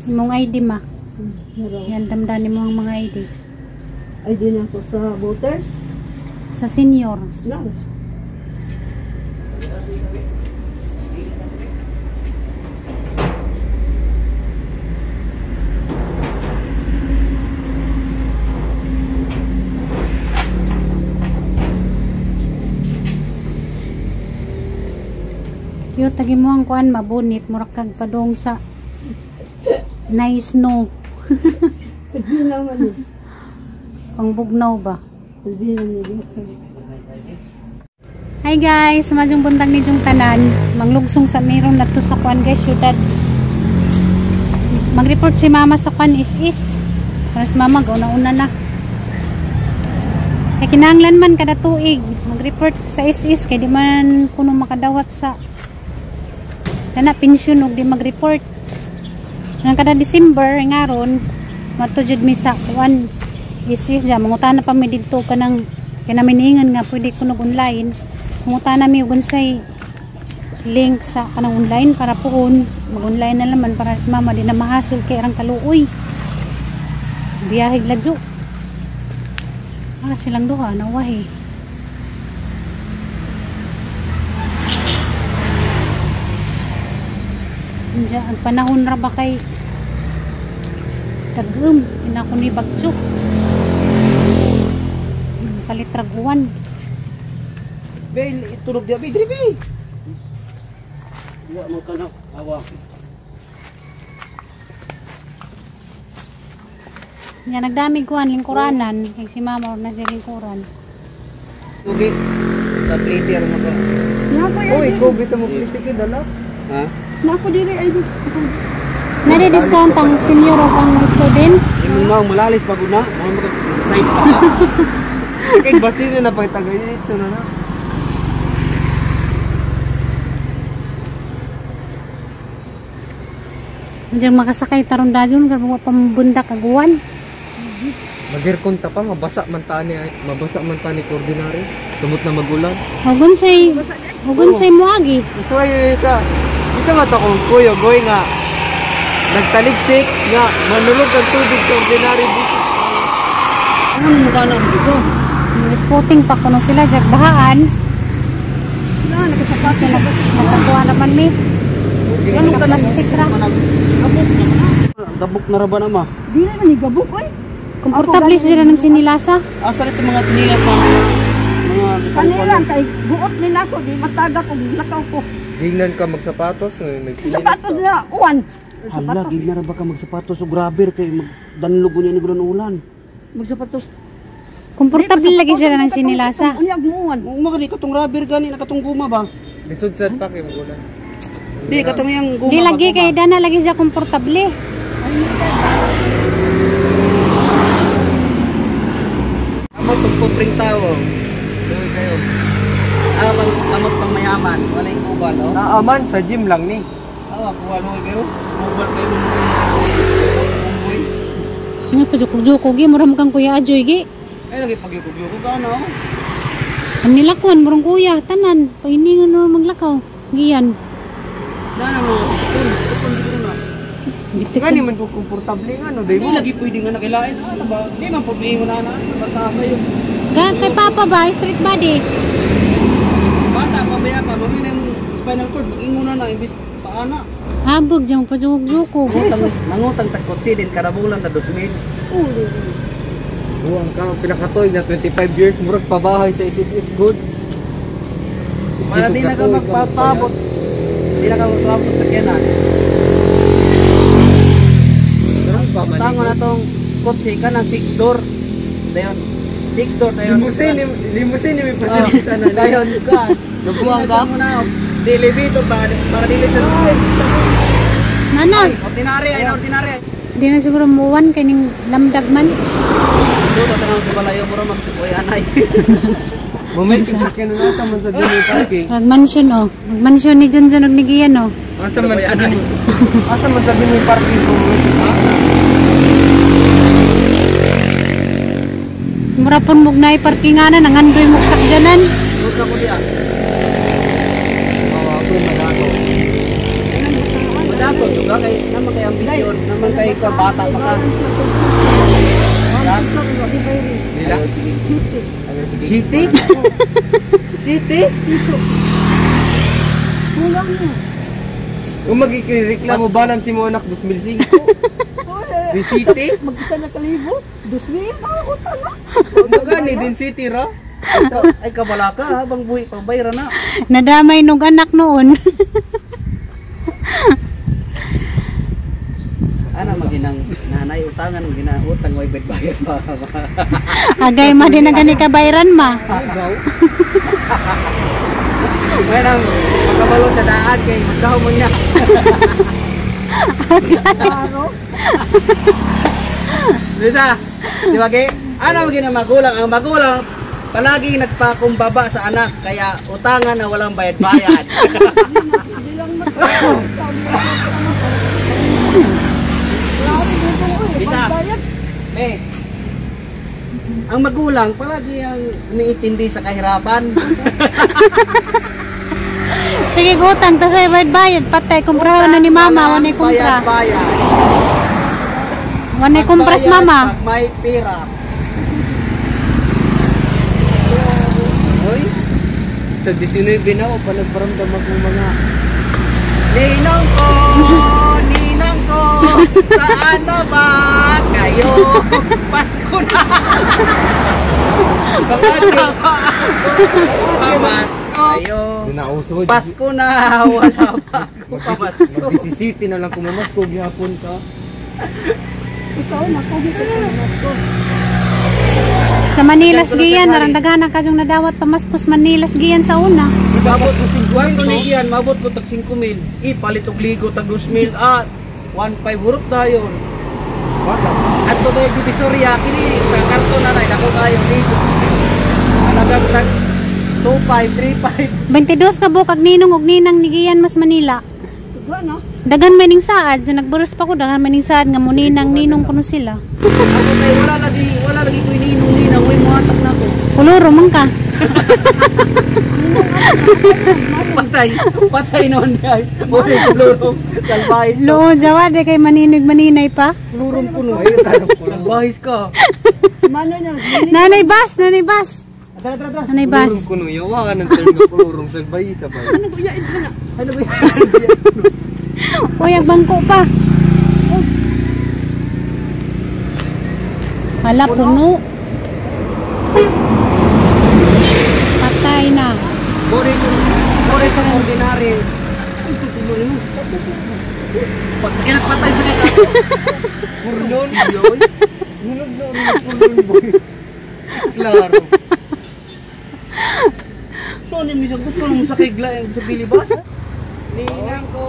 Imong ID ma. Yan damdanin mo ang mga ID. ID na ko sa voters. Sa senior. No. Cute tagi mo ang kuan mabunit murag kag padong sa nice snow. Hindi naman eh. Pangbugnaw ba? Hindi naman. Hi guys, madyong buntag ni Jung tanan. Manglugsong sa meron na to sa kuan guys, syudad. Mag-report si mama sa kuan is. Para si mama gauna-una na. Kay kinahanglan man kada tuig mag-report sa is kay di man kuno makadawat sa kana pensyon og di mag-report. Nang kada December ngaron mato jud mi sa kuan is ja mangutana pa mi didto kanang kay namin niingon nga pwede kuno online. Mangutana mi og unsay link sa kanang online para puon mag-online na laman para si mama di na mahasol kay arang kaluoy. Biyahe ladyo. Ah, silang duha nawahi. Diya, ang panahon ra ba kay tag-um, inako ni bagyo. Palitraguan. Bel, itulog diya, be, diri, be. Wa mo ka na, awa. Nga nagdami kuan lingkuranan kay si mama or na siya lingkuran. Ugi. Sa plate mo ko. Uy, ko bitaw mo plate dala. Ha? Nako diri ID. Nadi-discount ang senior o ang student. Imong naong malalis pag una, mo maka exercise pa. Kay basti na napagtagay dito na na. Diyan makasakay taron dajon kay mga pambundak aguan. Magirkon ta pa mabasa man ta ni ordinary. Sumot na magulan. Ugon say moagi. So ay isa. Isa man to kong kuyo goy nga nagtaligsik nga manulog ang tubig sa ordinary dito. Ano mo kana dito? Spotting pa kuno sila jag bahaan. Na nakasapatos na. Nagkuha naman mi. Ano ka plastic ra? Gabok na ra ba na ma? Di na ni gabok oy. Komportable sila ng sinilasa. Asa nito mga tsinilas na mga Kanila kay buot ni nako di matagak og lakaw ko. Gingnan ka magsapatos, nagtsinilas. Sapatos na uwan. Hala, gid na ra ba ka magsapatos og graber kay magdanlog unya ni gulan ulan. Magsapatos. Komportable lagi sila ng sinilasa. Unya guwan. Uma gani katong rubber gani na katong guma ba? Lisod sad pa kay magulan. Di katong yang guma. Di lagi kay dana lagi siya komportable. Amot tong pobreng tao. Luoy kayo. Amang amot pang mayaman, walay kubal, oh. Naaman sa gym lang ni. Awa kuha luoy kayo. Kubal kayo. Kumboy. Nga pa jukog-jukog gi mura kang kuya Ajoy gi. Ay lagi pagyukog-yukog ka no. Ang nilakuan murong kuya tanan painingan no maglakaw. Giyan. Dana mo. Tupon dito na. Ngani man ko komportable nga no, Di lagi pwede nga nakilain. Ano ba? Di man pud miingon na bata sayo. Ga kay papa ba street body. Bata pa ba ka mamina mo spinal cord mag-ingon na imbis paana. Habog jang pajukog-jukog. Nangutang tag kotse din kada bulan na 2,000. Buwang ka pinakatoy na 25 years murag pabahay sa SSS good. Para di na ka magpapabot. Di na ka magpapabot sa kenan. Tango na tong kotse ka ng 6 door. Dayon. 6 door dayon. Limousine may presidente sana. Dayon ka. Buwang ka mo na. Dili bito para dili sa. Nana. Ordinary ay ordinary. Di na siguro muwan kay ning lamdag man. Dito tanong sa balayo mo ra magtuoy anay. Moment sa sakyan na sa man sa dili parking. Magmansyon oh. Magmansyon ni Junjun og ni Gian oh. Asa man asa man sa dili parking ko. Mura pon mog naay parkinganan ang andoy mog sakyanan. Luta ko diya. Oh, ako madato. Madato juga kay nama kay ambisyon naman kay ka bata pa ka. Nila? City? City? Kulang niya. Kung magkikireklamo balance mo anak 2005. Di city? Mag-isa na kalibo. 2,000 mga utang na. Magani din city ra. Ay kabala ka habang buhi pa bayra na. Nadamay nog anak noon. Ana maginang nanay utangan gina utang way bayad pa. Agay ma din na gani ka bayran ma. May nang makabalo sa daan kay magdaho mo niya. Klaro. Lisa, di ba kay? Ano maging magulang? Ang magulang palagi nagpakumbaba sa anak kaya utangan na walang bayad-bayad. Hindi lang matawag. Lisa, may ang magulang palagi ang umiintindi sa kahirapan. Sige gutang tas ay bayad-bayad patay kumprahon na ni mama wanay kumpra. Bayad-bayad. Wanay kumpras mama. Pag may pera. Hoy. Sa 19 na ako pa nagparamdam ako mga Ninong ko, ninang ko, saan na ba kayo? Pasko na. Wala pa ako pamasko. Kayo. Nauso. Pasko na, wala pa ako pamasko. Mag-city na lang kumamasko gihapon ka. Ikaw na, kung ko. Sa Manila giyan narandagana ka yung nadawat pamaskos Manila giyan sa una. Mabot ko 5 ko mabot ko tag 5,000. Ipalit og ligo tag 2,000. Ah, 1,500 hurot dayon. Wala. Adto tayo Divisoria kini sa karton na dako kayo ligo. Alagang tag 2,500, 3,500. 22 ka bukag ninong og ninang ni giyan mas Manila. Tugwa na. Dagan man ning saad, so nagburos pa ko dagan man ning saad nga mo ninang ninong kuno sila. Ako kay wala lagi ko ninong ninang way mohatag nako. Kuluro man ka. Patay, patay noon ay. Mo ni kulurong salbahis. Loo jawa de kay maninog maninay pa. Kulurong kuno. Salbahis ka. Mano na. Nanay bas, nanay bas. Tara tara tara. Nanay bas. Kulurong kuno yawa ka ng term nga kulurong salbay sabay. Ano ko yain ko na? Ano ba? Uy, ang bangko pa. Hala, puno. Patay na. Bore ko ordinary. Pag kinatpatay sa kaya. Purlon. Nunod na purlon boy. Klaro. So, ano yung gusto mo sa kigla sa bilibas? Ninang ko,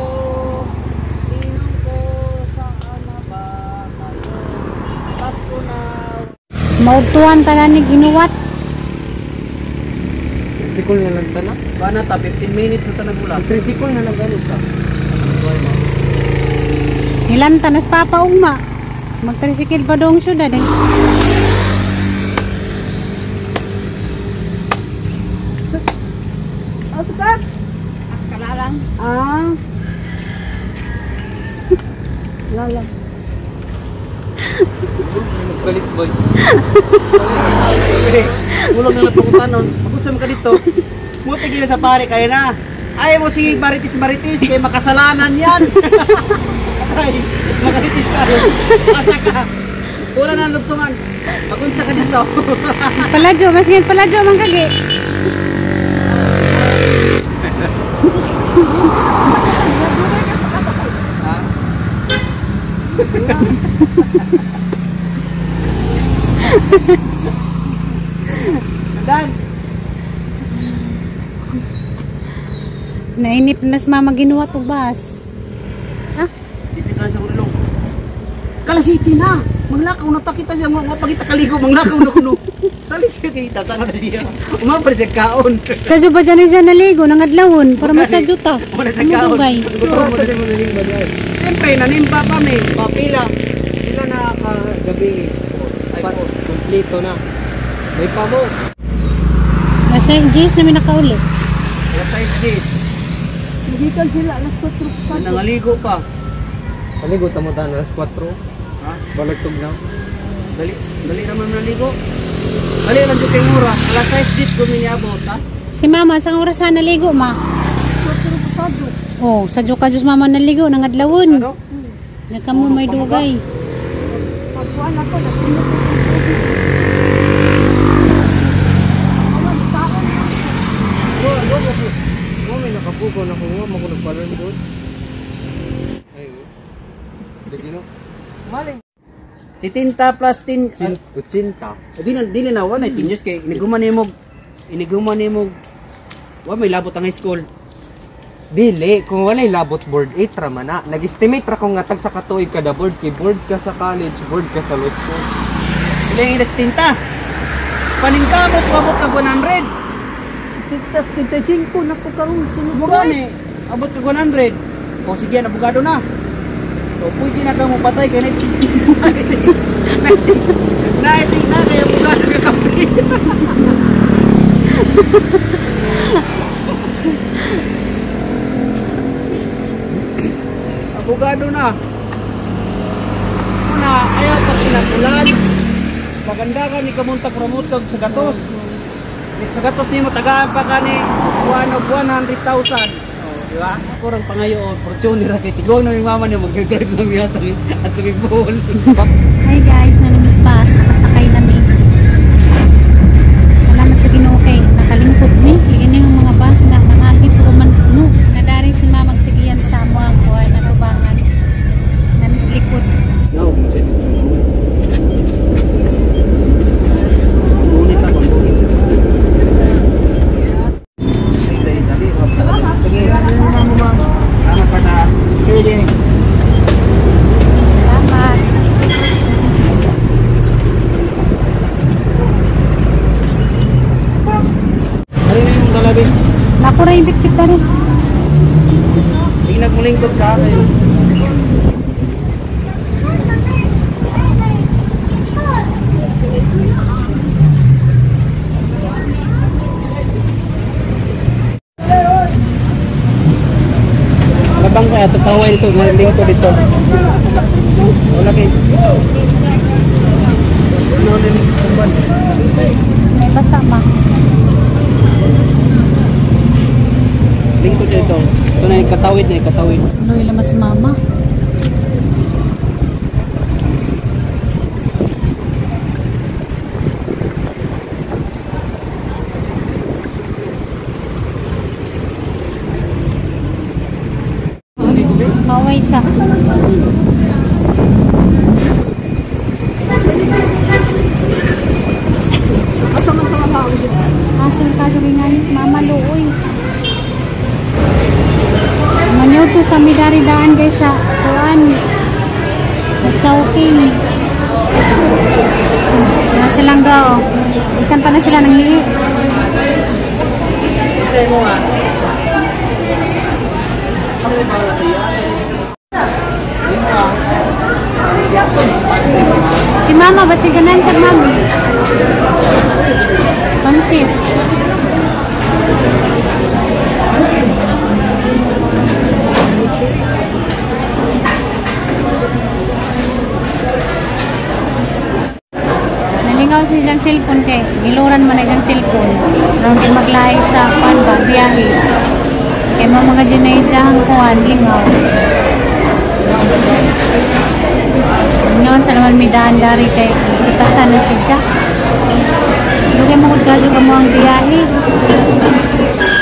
saan na ba kayo? Pasko na. Maugtuan tanan ni ginuwat. Tricycle na lang tana. Bana ta, 15 minutes na tanang ulan. Tricycle na lang ganun ka. Nilanta nas papa ugma. Magtricycle pa dong syudad eh. Asa ka? Kalalang. Ah. Lalang. Galit boy. Ulang na lang pangutanon. Pagod sa mga dito. Muti gila sa pare kaya na. Ayaw mo sige maritis-maritis kay makasalanan yan. Ay, makaritis tayo. Asa ka. Wala na lugtungan. Magunsa ka dito. Paladyo, mas ngayon paladyo man kagi. Ha? Dan. Nainip na sa mama ginuwat og bus. Ah, Sisikan sa ulong. Kalasiti na. Manglakaw na pakita siya nga pagita kaligo manglakaw na kuno. Salit siya kita sana na siya. Umapre siya kaon. Sadyo ba dyan siya naligo nangadlawon para masadyo ta. Muna sa kaon. Madugay. Siyempre nanimba kami. Papila. Pila na ka gabi. Kompleto na. May pamo. Nasa G's namin nakauli. Alas 6 days. Nagikan sila alas 4 pa. Nangaligo pa. Paligo tamo ta alas 4. Ha? Balagtog na. Dali, dali naman naligo. Dali lang jud kay mura. Alas 6 dit ko miniabot ha. Si mama, sa oras na naligo, ma? Oh, sa ka Diyos mama naligo, nangadlawon. Ano? Nagkamo may dugay. Pagkuan ako, nagtinod ko sa tubig. Awan, taon na. Go, go, go. Mo may nakapugo na ko, mo ko nagbalon doon. Ay, oh. Lagi no. Maling. Si Tinta plus tin Cin, 80. Di na wala 19 years kay iniguman nimo wa may labot ang high school. Dili, kung walay labot board 8 ra man na. Nag-estimate ra ko nga tag sa katuig kada board kay board ka sa college, board ka sa law school. Ila yung ilas tinta. Paningkamot abot kag 100. Tintas, 35 na ko karon sunod. Mo gani abot kag 100. O sige na abogado na. O pwede na ka mo patay kay na na na kay abogado ka kapi. Abogado na. Una, ayaw pa kinakulan. Maganda ka ni kamunta promote sa gatos. Sa gatos nimo tagaan pa ka ni 1 of 100,000. Oh, di ba? Ako rang pangayo Fortuner ra kay tigong na mi mama niyo mag-drive lang niya sa at tubig buhol. Hi guys, nanamis bus, nakasakay na mi. Salamat sa Ginoo kay nakalingkod mi. Kay ini yung mga bus na nangagi puro man puno. Nadari si mama magsigiyan sa mga kuan na tubangan. Namis likod. No. Ngunit ako, ngunit. Dali, dali, Sige. Salamat pa na. Sige. Salamat. Ano na yung dalabi? Nako ra yung bitbit na rin. Sige, nagmulingkod ka. Kayo. Labang kaya, tatawin ito, lingkod dito. Wala kayo. Ano na yung kumban? May basa ma. Lingkod dito. Ito na yung katawid na yung katawid. Luy lamas mama. Kaway sa. Asa man sa mga Asol kaso ginganis mama luoy. Manyuto sa midari daan guys sa kuan. Sa Chowking. Na silang daw. Ikan pa na sila ng liit. Kaya mo nga. Ang bala sa'yo. Si mama ba si ganan sa mami? Pansit. Nalingaw si siyang cellphone kay giluran man na siyang cellphone. Ron kay maglahi sa kuan ba biyahe. Kay mo mga ginay diyang kuan lingaw. Ngayon sa naman may daan dari kay itasan na si Jack. Lugay mo kung gadyo ka mo ang biyahe.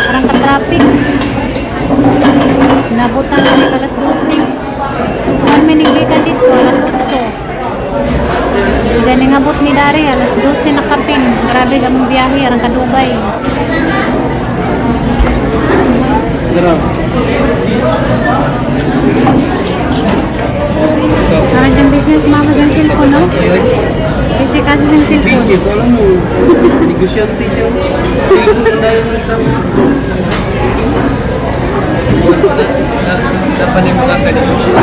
Parang ka-traffic. Nabutan kami alas 12. Kuan may niglikan dito, alas 8. Diyan nga abot ni Dari, alas 12 na kapin. Grabe kaming biyahe, arang kadugay. Grabe. Parang dyan business mama sa cellphone, no? Kasi kaso sa cellphone. Busy, alam mo. Negosyante niyo. Cellphone tayo ng tama. Dapat ni mga kanegosyo.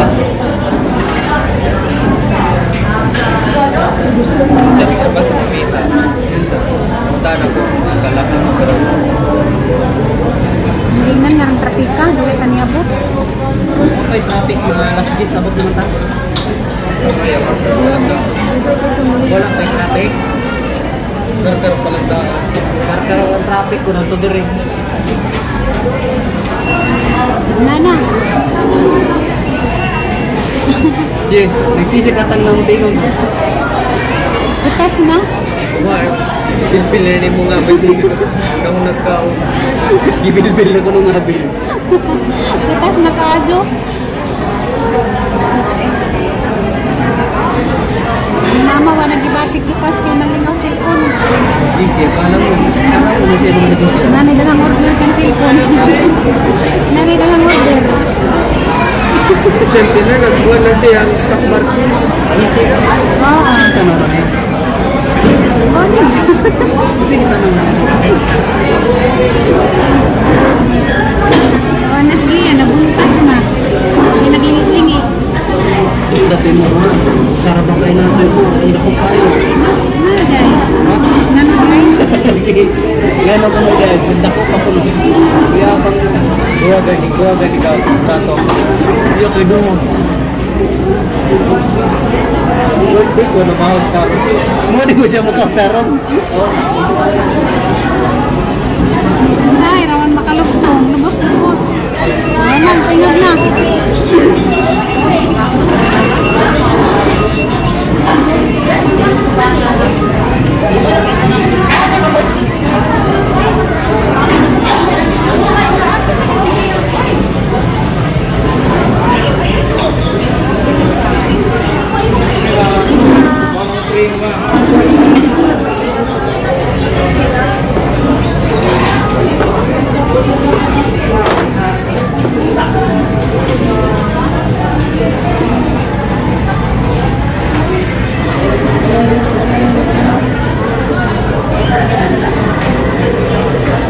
Diyan ka ba sa pamita? Yun sa punta na ko. Ang kalaki mo pero Hindi nga nga ang trapika, dugay ta niabot. May traffic mga alas 10, abot naman tayo. Wala may traffic. Karkar palang daan. Karkar ang traffic ko na to diri. Nana. Sige, nagsisi katang na mo tingog. Butas na. Wa, bilbil na nimo nga bilbil. Ikaw nagkaon. Gibilbil na ko nung abil. Butas na kaadyo. Nama wa nagibatik gipas kay nalingaw cellphone. Busy, akala mo. Akala mo siya naman ito siya. Nanay daghang order sa cellphone. Nanay daghang order. Siyempre na, nagbuwan na siya ang stock market. Busy ka. Oo. Tanong na eh. Oh, ni Sige, tanong na. Honestly, nabuntas na. Hindi naglingi-lingi. Dati mo ha. Sarap ang kain natin mo. Ay, naku kayo. Ano day? Ngano day? Gano'n ko mo dahil. Dako ka po. Kuya bang kuha gani, kuha gani ka plato. Iyo kay doon. Birthday ko na mahal ka. Mo di ko siya makaptarom. Say, rawan makalugsong. Lubos-lubos. Ayan na, tingog na.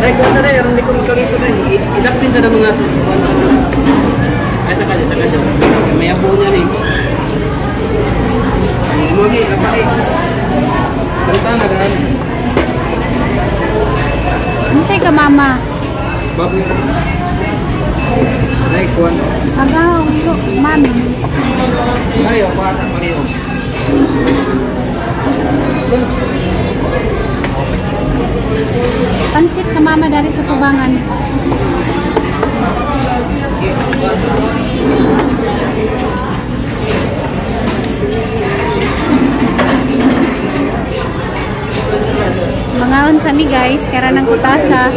Ay, kuha sa na, hindi ko magkaliso na. Ilapin sa na mga ay, saka dyan, saka dyan. May apo niya rin. Mugi, napaki. Salita na daan. Unsay ka, mama? Baboy. Ay, kuha. Agaw, mami. Pareho, kuha sa pareho. Pansit ka, mama, dari sa tubangan. Mangaon sa mi guys, kara ng kutasa.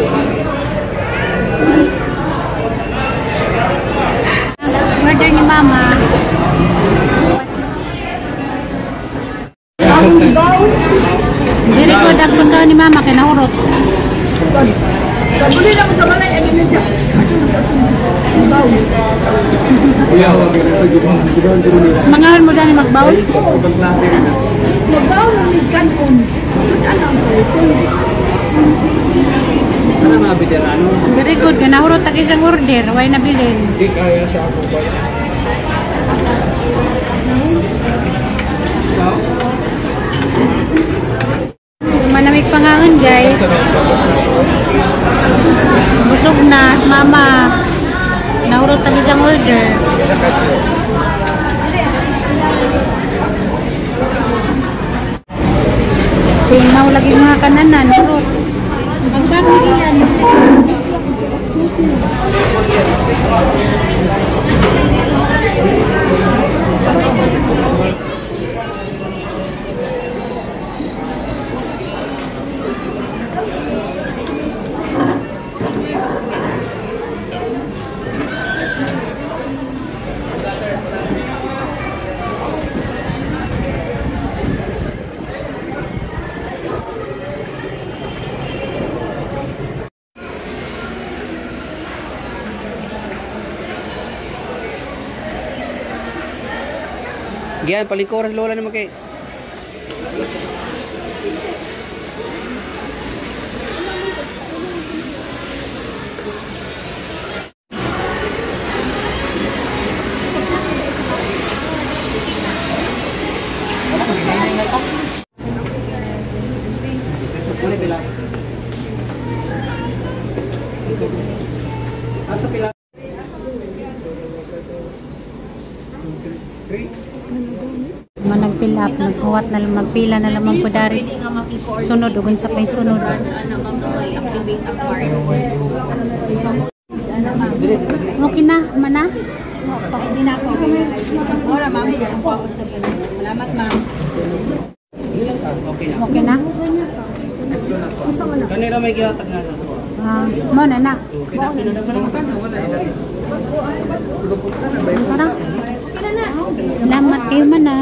Order ni mama. Very good ang pagkaon ni mama kay nahurot. Kabuli lang sa balay ani niya. Mangaon mo dani magbaon. Magbaw ni kanon. Sus ana ang Ano mga veterano? Very good kay nahurot tag isang order, way nabilin. Hindi kaya sa ako ba? Manamig pangangon guys. Busog na si mama. Nahurot tag isang order. Sinaw lagi mga kananan, hurot. Magbag lagi yan, mistake. Giyan, palingkuran lola ni kay. Asa pila? 3. Man nag-fill up, naghuwat na lang, magpila na lamang ko daris. Sunod, ugon sa pay sunod. Okay na, mana? Hindi na ako. Ora, ma'am. Salamat, ma'am. Okay na. Okay na? Kanira may gihatag na. Ah, mo na na. Tara. Salamat kayo man ah.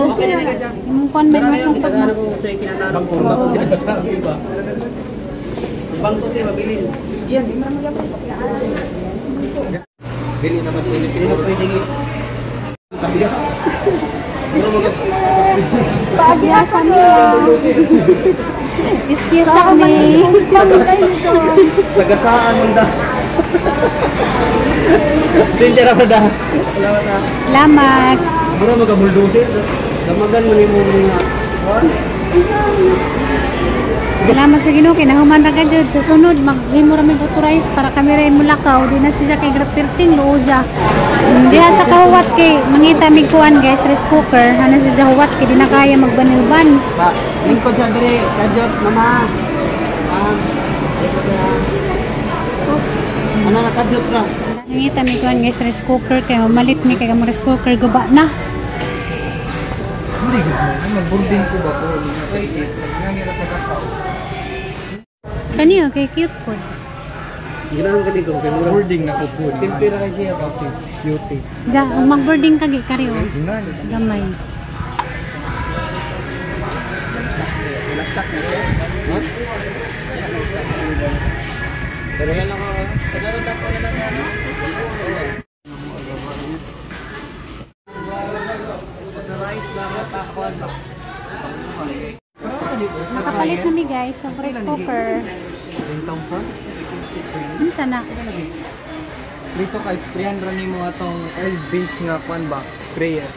Imong kuan may masungkot na. Bangko tayo mabilin. Dili naman pwede Hindi na siguro. pwede. Paagi-asa mi ah. Excuse me. Sagasaan mo da. Sinsya na ba da? Salamat na. Salamat. Mura magabuldoser. Damagan mo ni mo nga. Salamat sa Ginoo kay nahuman ra ka jud sa sunod maghimo ra mig authorize para kami ra mulakaw di na siya kay Grab 13 luoja. Diha sa kahuwat kay mangita mig kuan guys rice cooker ana siya huwat kay di na kaya magbanilban. Ba, lingkod sa dire, kadyot, mama. Ah, lingkod na. Ano na kadyot ra? Mangita mig kuan guys rice cooker kay mamalit mi kay mo rice cooker guba na. Hindi gud man. Mag-boarding ko ba ko? Kaniyo kay cute po. Ginahan ka dito kay mura. Boarding na ko po. Simple ra kay siya ba? Cute. Da, mag-boarding ka gi kari oh. Gamay. Pero yan lang ako. Tagalog na lang. Nakapalit na mi guys og rice cooker. 10,000? Unsa na? Dito kay sprayan ra nimo atong oil base nga kwan ba? Sprayer.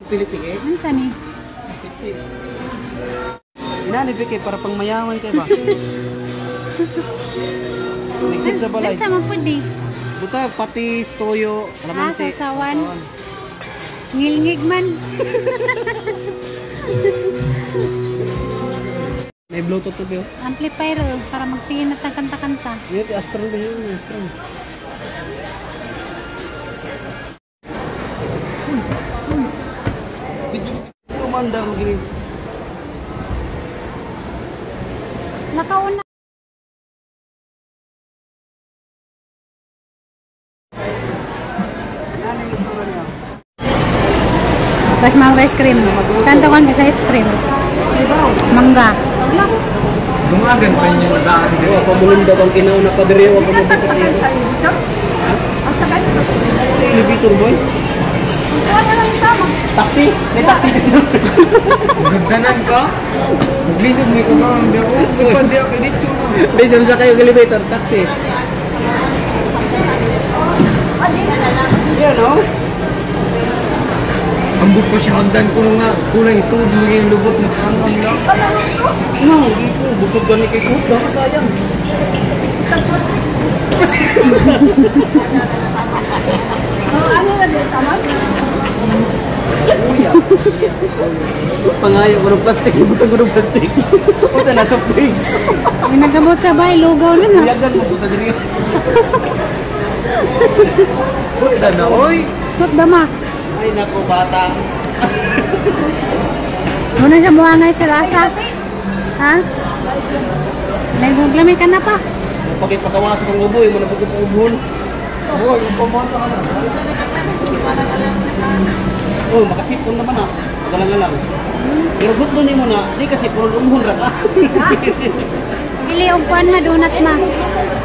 Pilipig eh. Unsa ni? Inani kay para pang mayaman kay ba? Nagsit sa balay. Unsa man pud ni? Buta patis, toyo, Ah, kalamansi. sausawan. Ngilngig man. May Bluetooth to ba? Amplifier oh, para magsige na tag kanta-kanta. Yun, Astro ba yun? Astro. Commander mo gini. Nakauna. Tapos mga ice cream. Kanto kan sa ice cream. Mangga. Dungagan pa niya nadaan Wa pa mulunda bang kinauna pa diri wa pa mo bukat niya. Elevator boy. Taxi, may taxi dito. Gagdanan ka? Maglisod may kakaang diya. Oh, may pa diya kay dito na. May sa kayo elevator, taxi. Yan no? Ambot pa siya hagdan ko nga. Kulang ito. Magiging lubot na pangam lang. No, di ko busog gani kay ko. Baka sayang. Ano na din, tama? Pangayo ko ng plastic, ibutang ko ng plastic. Puta na soft drinks. May nagamot sa bay, lugaw na na. Uyagan mo puta diri. Puta na, oy! Put dama. Ay nako bata. Muna siya muangay sa lasa. Ha? Lagog lamay ka na pa. Pagit pagkawas kong ubo, mo na pagkat ubon. Hoy, pamata ka na. Oh, makasipon naman ah. Magalang-galang. Pero gusto ni mo na, di kasi puro umhon ra ka. Pili og kuan ma donut ma.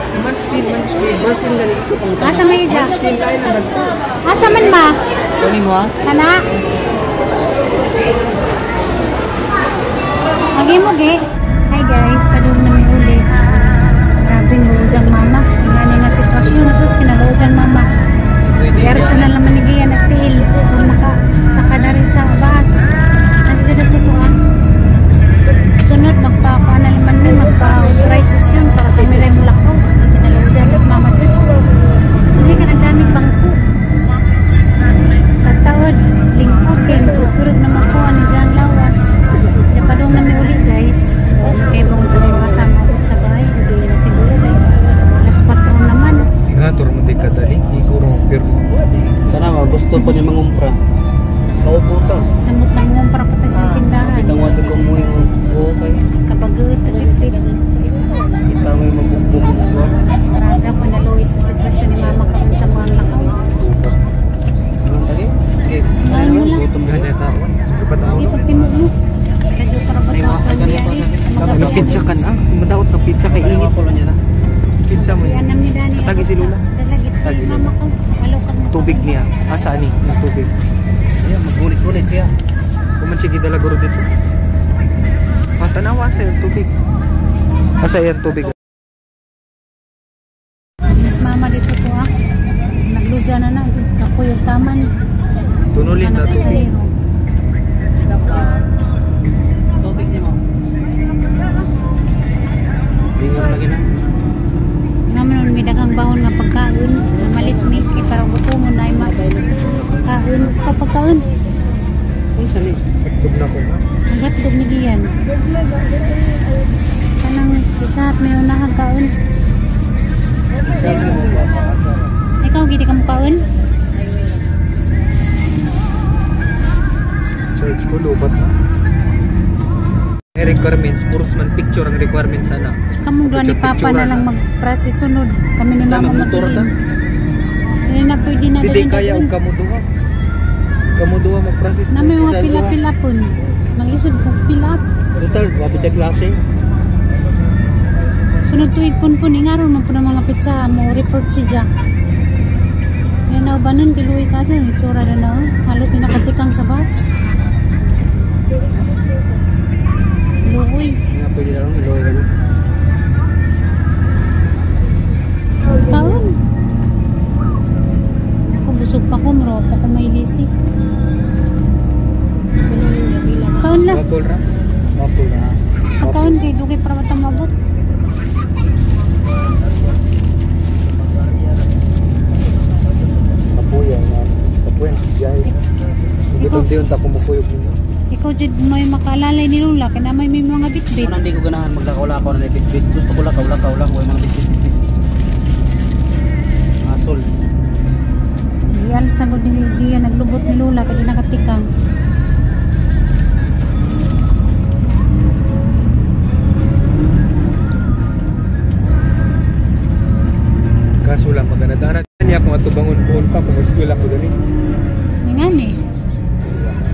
Si Munchkin, Munchkin. Masin gani ko pang Asa may ija? Munchkin lain naman. Asa man ma? Kunin mo ah. Kana. Agi mo ge. Hi guys, padung na mi uli. Grabe ng mama. Ingani nga sitwasyon sus kinalujan mama. Pero sa na laman ni Gia nagtiil kung maka saka na rin sa bus. Nandiyo sa dito ah. Sunod magpa na laman mi magpa crisis yun para kami rin mulakaw. Kinalujan sa mama dyan. Hindi ka nagdaming bangko. Gusto pa niya mangumpra. Kaubuta. Samot na mo para patay sa tindahan. Kita mo ko mo yung okay. Kabagot, tagipit. Kita mo yung mabugbog ko. Grabe ako naluwi sa sitwasyon ni mama karon sa mga lakaw. Anong tagi? Okay. Ano mo lang? Gutom Gana ka. ka. Kapataon. Ay, pagtimog mo. Radyo para ba ito ang biyahe? Ano pizza ka na? Madaot na pizza kay init. Kulo niya na. Pizza mo yun. Anam ni Dani. Tagi si Lula. Dalagit si Tagi mama ko. Walo kag mo. Tubig niya. Asa ani? Ang tubig. Ayan, magunit-gunit siya. Kuman sige dala guro dito. Ah, tanawa sa yung tubig. Asa yung tubig? Mas mama dito to ah. Nagluja na na. Kapoy og taman. Tunulin na Anak tubig. pasahero. Tubig niya mo. Lingaw lagi na. Naman nun, may daghang bahon nga pagkaon. Namalit mi. Kay parang gutomon na ima. Kaon. Kapagkaon. Kung saan eh? Tugtog na ko nga. Ang hotdog ni Gian. Kanang isahat may unahang kaon. Ikaw, gidi ka mo kaon? Charge ko, lubat na. May requirements, puros man picture ang requirements sana. Kamong duha ni Papa Picture-picturean na lang na. mag-process sunod. Kami ni Wala, Mama magmotor ta. mag Hindi na pwede na Hindi dalhin kaya doon. og kamo duha. Kamo duha mag-process. Na may mga pila-pila pun. Maglisod kong pila. Total, wabit tayo klase. Sunod tuig pun pun ingaron man pun ang mga pizza mo report si Ja. Yan na ba nun giluwi ka dyan itsura na na oh. Halos di nakatikang sa bus. Luoy. Nga pwede na lang, iloy ka na. Kaon. Ako busog pa ko, muro pa ko may lisi. Kaon lang. Waffle ra. Waffle ra. Pagkaon kay dugay para matang mabot. Kapuya nga. Kapuya biyahe. Gutom diyon ta kumukuyog ninyo. Ikaw jud may makalalay ni Lola kay na may mga bitbit. Unang di ko ganahan maglakaw-lakaw na bitbit. Gusto ko lakaw-lakaw lang, huwag mga bitbit-bitbit. Asol. Giyal sa gud ni Gia naglubot ni Lola kay di nakatikang. Kaso lang maganadanan niya kung ato bangon puhon pa kung eskwela ko dali. Ngani.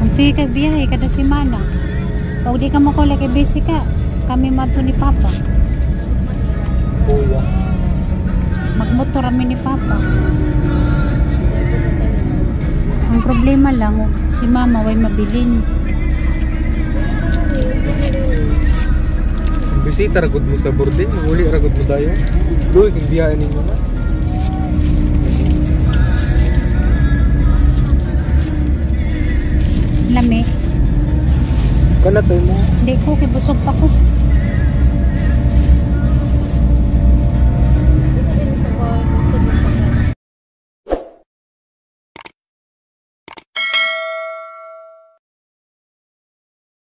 Magsige kag biyahe kada semana. Pag di ka makula kay busy ka, kami madto ni Papa. Kuya. Magmotor kami ni Papa. Ang problema lang, si Mama way mabilin. Bisita ra gud mo sa bordel, manguli ra gud mo dayon. Luoy kay biyahe ninyo na. Lami. Kana to mo. Hindi ko, kay busog pa ko.